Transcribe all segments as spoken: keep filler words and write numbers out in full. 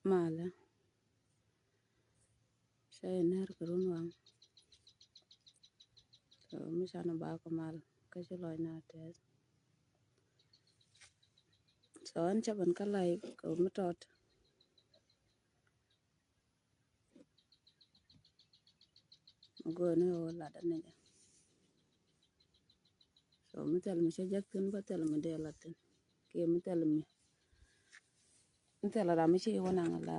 Malä. Cä yɛ ner kɛ run waŋ. So mi canɛ ba kɛ mal kä ci lɔc na tɛth. So ɛn cä ben kä live kɛ mi tɔt. Go̱o̱ni ɣöö lat ɛn ni jɛ. So mi thil mi cä jek thin bä thil mi dee lat thin kiɛ mi thil mi mi thil ram mi ci wä naŋ la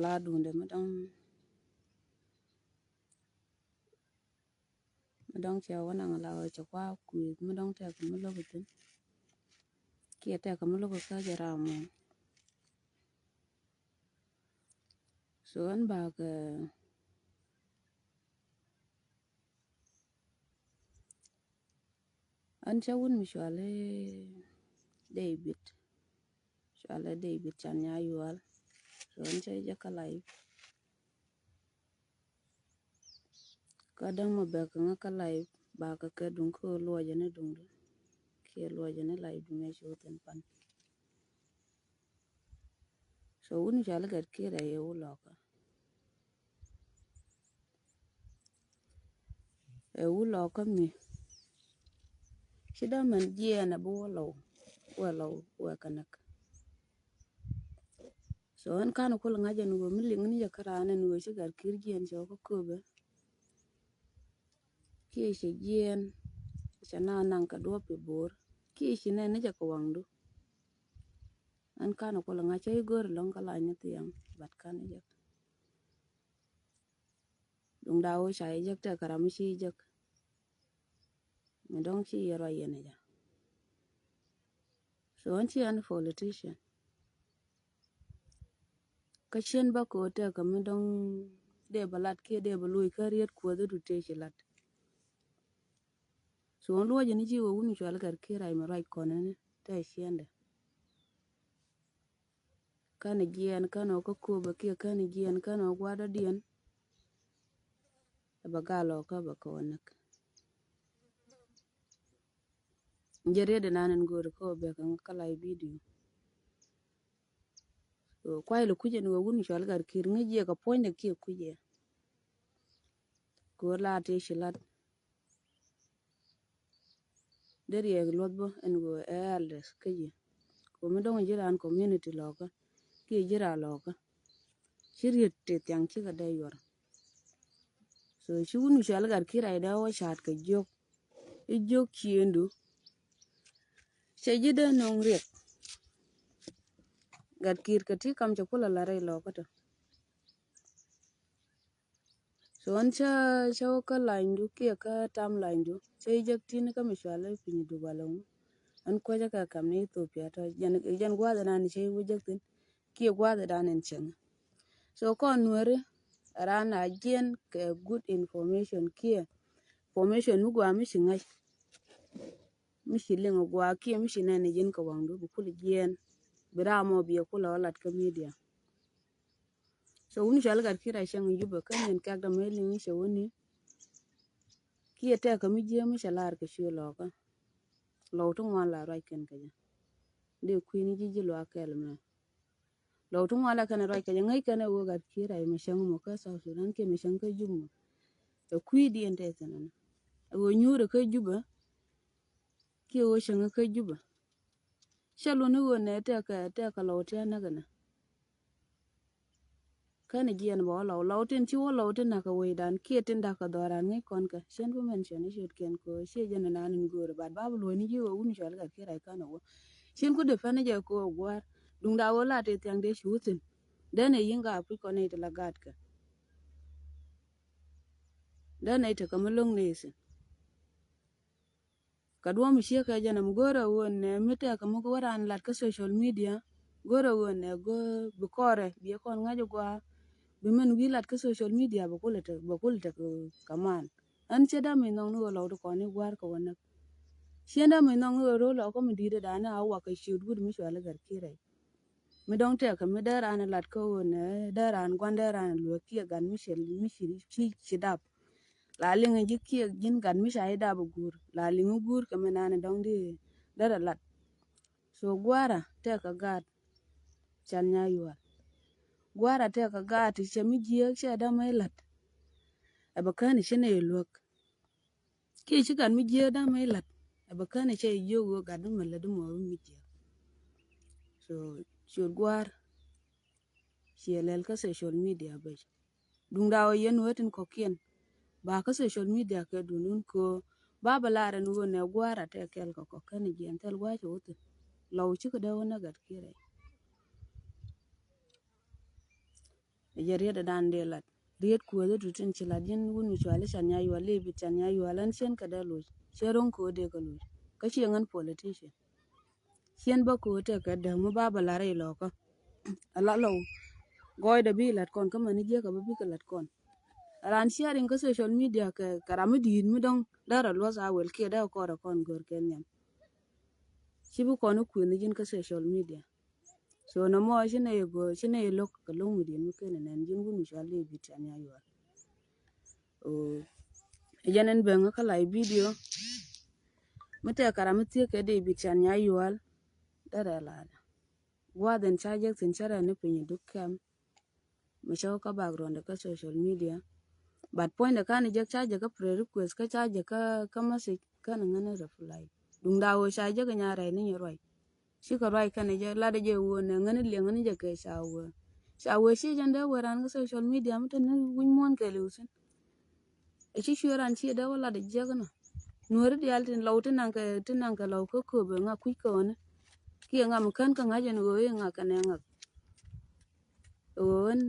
la duundɛ mi dɔŋ mi dɔŋ cɛ wä naŋ la ɣöö cɛ kua kui̱ mi dɔŋ tɛk mi lo̱k thin kiɛ tɛk mi lo̱k kä jɛ ram mɔ. So ɛn bakɛ An cä wun mi cuali David. Cuali David can nya yual. So an cä jɛ kä live. Kä däŋ ma bɛk ŋä kä live ba kä kɛ duŋ kä luɔcɛ ni duŋ du. Kiɛ luɔcɛ ni live duŋ ɛ cu thin pan. So wun cuali gat kirɛ yɛ wu lɔkä. Ɛ wu lɔkä mi. Ci dee mɛn jiɛɛn ɛ bi wä lɔw wɛ lɔw wɛ kɛ näk. So ɛn kan kul ŋa̱c ɛn ɣöö mi liŋ ni jɛ kä raan ɛn ɣöö ci gat kir jiɛɛn cɛ wä kä köpɛ. Kiɛ cɛ jiɛɛn cɛ na naŋ kɛ duɔp pi bo̱o̱r kiɛ ci nɛn ni jɛ kɛ waŋdu. Ɛn kan kul ŋa̱c cɛ i̱ go̱o̱r lɔŋ kä lac ni thiaŋ bat kan ni jɛ. Duŋ da wä ca yɛ jek tɛk kɛ ram mi ci yɛ jek. Mi dɔ̱ŋ ci yɛ ruac yɛn ɛ jɛ. So ɛn ci ɛn politician. Kä cien bä ko̱o̱t tɛk kɛ mi dɔ̱ŋ dee bä lat kiɛ dee bä luc kä riet kuɔth idu tëë ci lat. So ɛn luɔcɛ ni ci wä wun cual kɛr kiɛ rac mi ruac kɔn ɛn tɛk ciendɛ. Känɛ jiɛɛn känɛ ɔ kä köpɛ kiɛ känɛ jiɛɛn känɛ ɔ gua̱dädiɛn. Ɛ bɛ gal ɔ kä bɛ kɛ ɔ näk. Jɛ riet inan in go̱o̱ri kä ɔ bɛ kɛ ŋä kä live video. So kuay lɛ kui̱cɛ ni wä wun cual gat kir ŋäc jiɛ kɛ puɔ̱nydɛ kiɛ kui̱cɛ. Kɛ ɣöö la tëë ci lat. Dee riɛk luɔth bä ɛn ɣöö ɛ elders kä ji̱. Kɛ mi dɔ̱ŋ ji̱ raan community lɔkä kiɛ ji̱ raan lɔkä. Ci riet tëë thiaŋ cikɛ dee yuɔr. So ci wun mi cual gat kir a idɛ wä ca̱a̱t kɛ jiök. I̱ jiök ciëëndu. Cɛ ji̱ dee nöŋ riɛk. Gat kir kɛ ti kam cɛ kulɛ la rɛy lɔkä tɔ. So ɛn cä cä wä kä lanydu kiɛ kä tam lanydu cä i̱ jek tin kä mi cual i̱ piny Dubai lɔŋ. Ɛn kuecä kɛ kam ni Ethiopia tɔ jɛn jɛn gua̱a̱th inan cä i̱ wä jek thin kiɛ gua̱a̱th inan in cieŋ. So kɔn nuɛri ran a jiɛn kɛ good information kiɛ information mi gua̱a̱ mi ci ŋa̱c. Mi ci liŋ a gua̱a̱ kiɛ mi ci nɛn a jiɛn kɛ waŋdu bi kul jiɛn bi ram mɔ biɛ kul a lat kä media. So wun cual gat kir a cäŋ Jubɛ kä nyin kɛk dämɛ liŋ cɛ wuni. Kiɛ tɛk kä mi jiɛ mi cɛ lar kɛ ciö lɔkä. Lɔw ti ŋuan la ruac kɛn kɛ jɛ. Dee kui̱ni ji̱ ji̱ luaak kɛl mɛ. Lɔw ti ŋuan la kɛn ruac kɛ jɛ ŋäc kɛn ɛ wä gat kir a mɛ cäŋ mɔ kä South Sudan kiɛ mɛ cäŋ kä Jubɛ mɔ. Ɛ kui̱diɛn tɛ thin ɛn ɛ wä nyuurɛ kä Jubɛ. Kiɛ wä cäŋ kä Jubɛ. Cɛ luni ɣöö nɛ tɛkɛ tɛkɛ lɔw ti anäkɛ nɛ. Kɛn jiɛn bä wä lɔw lɔw tin ci wä lɔw tin nakä wecdan kiɛ tin dakä dhɔran ŋi̱c kɔn kɛ cien bi mention i̱ ciötkiɛn kɛ ɣöö ciɛ jɛn inan in göörä bat ba bi luɔ̱c ni ji̱ ɣöö wun cual gat kiɛ rac kän ɛ wä. Cien ku depɛn jɛ kɛ ɣöö gua̱a̱r duŋda ɣöö la tëë thiaŋ dee ci wä thi̱n. Dee nɛ yi̱ŋ ka apuc kɔn i̱ ti la gaatkɛ. Dee nɛ i̱ tekɛ mi lo̱ŋ nɛ i̱ thi̱n. Kä duɔ̱ɔ̱m ciek kɛ jɛn ɛm go̱rɛ ɣöö nɛ mi tɛk kɛ mi wä raan lat kä social media. Go̱rɛ ɣöö nɛ go̱r bi kɔrɛ bi kɔn ŋa̱c ɛ gua̱a̱. Bi min wi̱i̱ lat kä social media bɛ kul ɛ tek bɛ kul ɛ tek kaman. Ɛn ciɛ dam mi nhɔŋ ni ɣöö lɔw ti kɔn i̱ gua̱a̱r kɛ wä näk. Ciɛ dam mi nhɔŋ ni ɣöö ro̱o̱ lɔkä mi di̱i̱t ɛ da̱a̱n ni a wak kɛ ciöt wut mi cuali gat kiɛ rɛy. Mi dɔ̱ŋ tɛk kɛ mi dee raan lat kä ɣöö nɛ dee raan gua̱n dee raan luäk kiɛ gat mi ci mi ci ci dap. La liŋ ji̱ kiɛ ji̱n gat mi ca ji̱ dap ɛ guur la liŋ i̱ guur kɛ mi naan dɔ̱ŋ di derɛ lat. So gua̱a̱ra tɛk kɛ gaat can nya yual. Gua̱a̱r a tɛk kɛ gaat ti cɛ mi jiääk cɛ dämɛ ilat. Ɛ bɛ kän i̱ ci nɛ iluäk. Kiɛ ci gat mi jiääk dämɛ ilat. Ɛ bɛ kän i̱ cɛ ijiök ɣöö gat mi mɛ lät imɔ mi jiääk. So ciöt gua̱a̱r ciɛ lɛl kä social media bɛc. Duŋda ɣöö yɛn wee tin kɔ̱kiɛn ba kä social media kɛ duŋdun köö ba bɛ lar ɛn ɣöö nɛ gua̱a̱r a tɛk kɛl kɛ kɔ̱k kɛn jiɛn thil gua̱a̱r cɛ wä thi̱n. Lɔw cikɛ dee wä nɛ gat kiɛ rɛy. Jɛ riet dan dee lat riet kuäth tu tin ci lat ji̱n wun mi cuali can nya yual li bit can nya yual ɛn cien kɛ dee loc cɛ ro̱ŋ köö dee kɛ loc kä ciɛ ŋän politician. Cien bä köö tɛk kɛ däk mi ba bä lar ilɔkä. Ala lɔw gɔɔydɛ bi lat kɔn kä mani jiäkä bä bikɛ lat kɔn. Ran sharing kä social media kɛ kɛ ram mi di̱i̱t mi dɔ̱ŋ därɛ luɔth a wel kiɛ därɛ kɔrɛ kɔn gör kɛ nhiam. Ci bi kɔn i̱ kuëth ni ji̱n kä social media. So nɔmɔ ci nɛ i̱ gör ci nɛ i̱ lo̱k kɛ lo̱ŋ mi di̱i̱t mi ken nɛn ji̱n wun mi cual di bit can nya yual. Ɛ jɛn ɛn ben kä lay video mi tɛk kara mi thiek kɛ di bit can nya yual. Därɛ ladɛ gua̱a̱th ɛn ca jek thin cärɛ ni piny duk kɛm. Mi cä kä background kä social media. But puɔ̱nydɛ kan jek ca jek kä prayer request kä ca jek kä kä message kän ŋän reply. Duŋda ɣöö ca jek nya rɛy ni nyɛ ruac. Cikɛ ruac kɛn jɛ lat jɛ wee nɛ ŋäni liɛŋ ni jɛ kɛ ca wee. Ca wee ci jɛn dee wee ran kä social media mi te ni wi̱ny muɔ̱n kɛ li̱w thi̱n. Ɛ ci cuɛ ran ci dee wä lat jɛ kɛn. Nuɔ̱ri diaal tin lɔw tin naŋ kɛ tin naŋ kɛ lɔw kä kööbɛ ŋa kui̱ kɛ ɣɔni. Kiɛ ŋa mi kän kä ŋa̱c ɛn ɣöö i̱ ŋa kɛn ɛ ŋa̱k. Ɣöö ɛn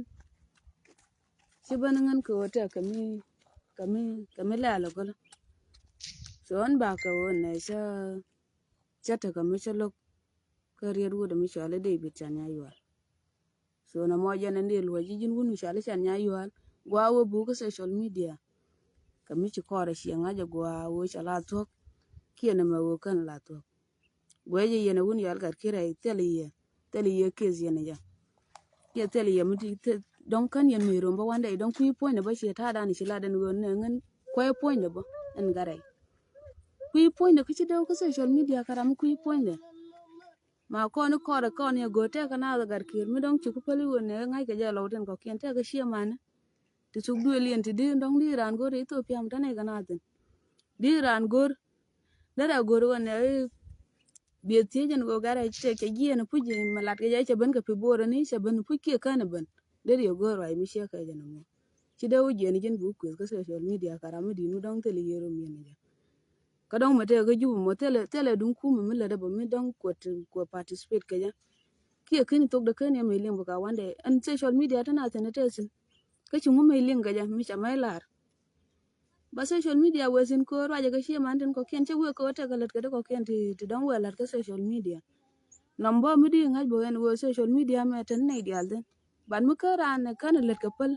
ci bän ŋän kɛ ɣöö tɛk kɛ mi kɛ mi kɛ mi lɛl ɛ gölä. So ɛn ba kɛ ɣöö nɛ cä cä tekɛ mi cä lo̱k. Kä riet wut mi cuali David can nya yual. So na mɔ jɛn ɛn dee luɔc ji̱ ji̱n wun mi cuali can nya yual. Gua wee buk kä social media. Kɛ mi ci kɔr a ciɛ ŋa̱c a gua wee ca la thuɔ̱k. Kiɛ nɛ mɛ wee kän la thuɔ̱k. Guɛ jɛ yɛn a wun yual gat kirɛ thil yɛ thil yɛ kes yɛn a jɛ. Kiɛ thil yɛ mi ti dɔŋ kän yɛn mi rom bä wandɛ dɔŋ kui̱ puɔ̱nydɛ bä ciɛ ta̱a̱ dan ci la den wee nɛ ŋän kuɛ puɔ̱nydɛ bä ɛn gat rɛy. Kui̱ puɔ̱nydɛ kä ci dee wä kä social media kɛ ram mi kui̱ puɔ̱nydɛ. Ma kɔn i̱ kɔrɛ kɔn yɛ go̱o̱tɛ kɛ naath gat kiɛɛr mi dɔ̱ŋ ci ku päli wen nɛ ŋa̱ckɛ jɛ lɔw tin kɔ̱kiɛn tɛkɛ ciɛ mani. Ti thuk duëël yɛn ti di dɔ̱ŋ di raan go̱o̱r Ethiopia mi tɛnɛ kɛ naath thin. Di raan go̱o̱r derɛ go̱o̱r wen nɛ biɛ thiec jɛn go̱o̱r garɛ cɛ cɛ jiɛn puc mi latkɛ jɛ cɛ ben kɛ pi bo̱o̱rɛ ni cɛ ben puc kiɛ kän ben. Derɛ go̱o̱r ruac mi ciɛ kɛ jɛn mɔ. Ci dee wä jiɛn ji̱n bi wä kueth kä social media kɛ ram mi di̱i̱t mi dɔ̱ŋ thil yɛɛr rom yɛn jɛ. Kä dɔ̱ŋ mɛ tëë kä jup mɔ thilɛ thilɛ duŋ kumɛ mi lätdɛ bä mi dɔ̱ŋ kuɔt kuɔt participate kɛ jɛ. Kiɛ ken thok dɛ ken yɛ mɛ liŋ bä ka wandɛ ɛn social media tɛn a thin tɛɛ thin. Kä ci ŋu mɛ liŋ kɛ jɛ mi ca mɛ lar. Ba social media wee thin köör ruacɛ kɛ cie man tin kɔkiɛn cɛ wee köör tɛk kɛ lät kɛ dee kɔkiɛn ti ti dɔ̱ŋ wee lat kä social media. Nɔm bä mi di ŋa̱c bä ɛn wee social media mɛ tɛn nɛy diaal thin. Ban mi kä raan ɛ kän ɛ lät kɛ päl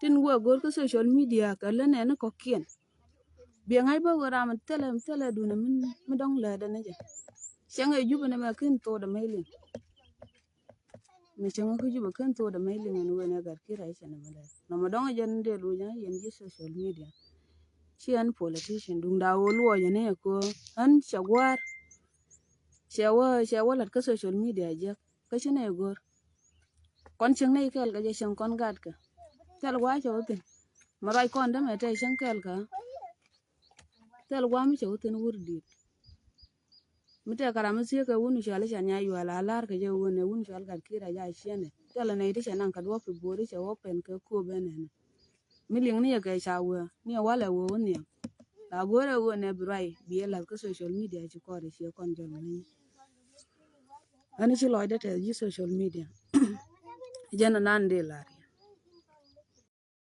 tin wee go̱o̱r kä social media kɛ lä nɛɛni kɔ̱kiɛn. Biɛ ŋa̱c bä wee ram thilɛ thilɛ dunɛ mi mi dɔ̱ŋ läätdɛ ni jɛ. Cäŋ ɛ jupɛ ni mɛ kin thokdɛ mɛ iliŋ. Mi cäŋ kä jupɛ kin thokdɛ mɛ iliŋ ɛn wen ɛ gat ki rɛy cɛ ni mɛ lɛt nɔmɔ dɔ̱ŋ ɛ jɛn dee luc ɛ yɛn ji̱ social media. Ci ɛn politician duŋda wee luɔc ɛn ɛ kɛ ɣän cɛ gua̱a̱r. Cɛ wä cɛ wä lat kä social media jiäk. Kä ci nɛy go̱r kɔn cieŋ nɛy kɛɛl kɛ jɛ cieŋ kɔn gat kɛ. Thil gua̱a̱ cɛ wä thi̱n mɛ ruac kɔn dämɛ tɛy cieŋ kɛɛl kɛ. Thil gua̱a̱ mi cɛ wä thi̱n wur di̱i̱t. Mi tɛk kɛ ram mi thiee kɛ wun cual i̱ ca nya yual a la̱r kɛ jɛ wun ɛ wun cual gat ki̱i̱r a ja ciɛnɛ thil ɛ nɛy ti cɛ naŋ kɛ duɔ̱ɔ̱p pi bo̱o̱ri cɛ wä pɛn kɛ ko̱o̱p ɛn ɛnɛ. Mi liŋ ni yɛ kɛ ca wee ni yɛ walɛ wee wä nhiam. La go̱o̱rɛ wee nɛ bi ruac bi yɛ la̱th kä social media ci kɔɔr ɛ ciɛ kɔn jɔl ni. Ani ci lɔcdä tɛth ji̱ social media. Jɛn anan dee la̱r.